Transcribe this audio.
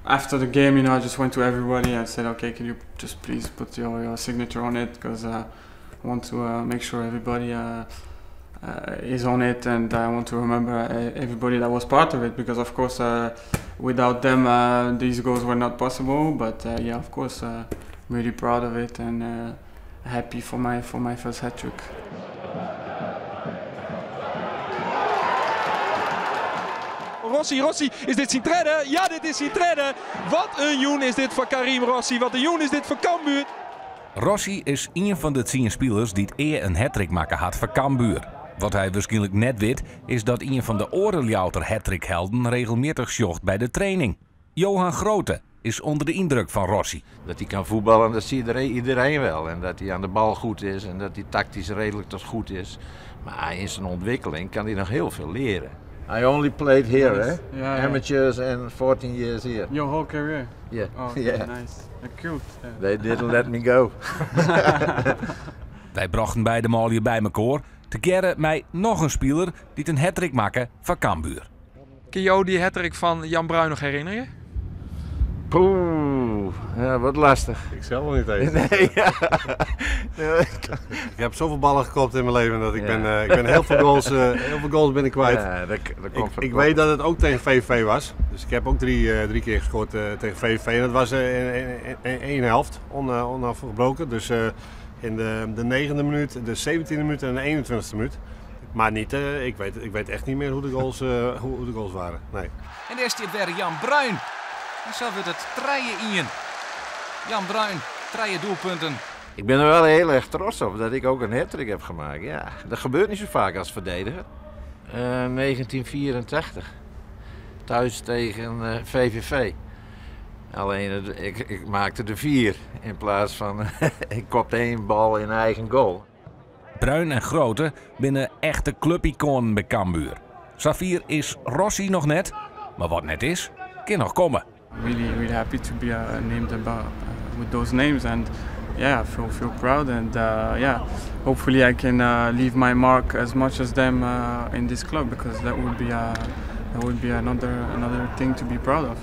After the game, I just went to everybody and said, "Okay, can you just please put your signature on it? Because I want to make sure everybody is on it, and I want to remember everybody that was part of it. Because of course, without them, these goals were not possible. But yeah, of course, I'm really proud of it and happy for my first hat trick. Rossi, Rossi, is dit syn tredde? Ja, dit is syn tredde. Wat in jûn is dit foar Karim Rossi. Wat in jûn is dit foar Cambuur. Rossi is ien fan de 10 spilers dy't ea in hattrick makke hat foar Cambuur. Wat hy wierskynlik net wit, is dat ien fan de oare Ljouwerter hattrickhelden regelmjittich sjocht by de training. Johan Groote is ûnder de yndruk fan Rossi. Dat hij kan voetballen, dat ziet iedereen wel. En dat hij aan de bal goed is en dat hij tactisch redelijk tot goed is. Maar in zijn ontwikkeling kan hij nog heel veel leren. I only played here, Nice. eh? Yeah. Amateurs and 14 years here. Your whole career? Yeah. Oh, okay, nice. Cute. Yeah. They didn't let me go. Wy brochten beide manlju by mekoar tegearre mei noch in spiler dy't in hattrick makke foar Cambuur. Kinne jo dy hattrick fan Jan Bruin noch herinnerje? Poeh, ja, wat lestich. Ik zelf nog niet eens. Nee, ja. Ik heb zoveel ballen gekopt in mijn leven dat ik ben heel veel goals ben ik kwijt. Ja, dat komt van Ik de weet dat het ook tegen VVV was. Dus ik heb ook drie keer gescoord tegen VVV. En dat was in één helft, onafgebroken. Dus in de 9e minuut, de 17e minuut en de 21e minuut. Maar niet, ik weet echt niet meer hoe de goals waren. Nee. En dêr stiet wer Jan Bruin. En sa wurdt it 3-1. Jan Bruin, 3 doelpunten. Ik ben er wel heel erg trots op dat ik ook een hattrick heb gemaakt. Ja, dat gebeurt niet zo vaak als verdediger. 1984. Thuis tegen VVV. Alleen ik maakte er 4 in plaats van ik kopte 1 bal in eigen goal. Bruin en Groote binne echte clubiconen by Cambuur. Safier is Rossi noch net, mar wat net is, kin noch komme. Really, really happy to be named with those names, and yeah, I feel proud, and yeah, hopefully I can leave my mark as much as them in this club, because that would be another thing to be proud of.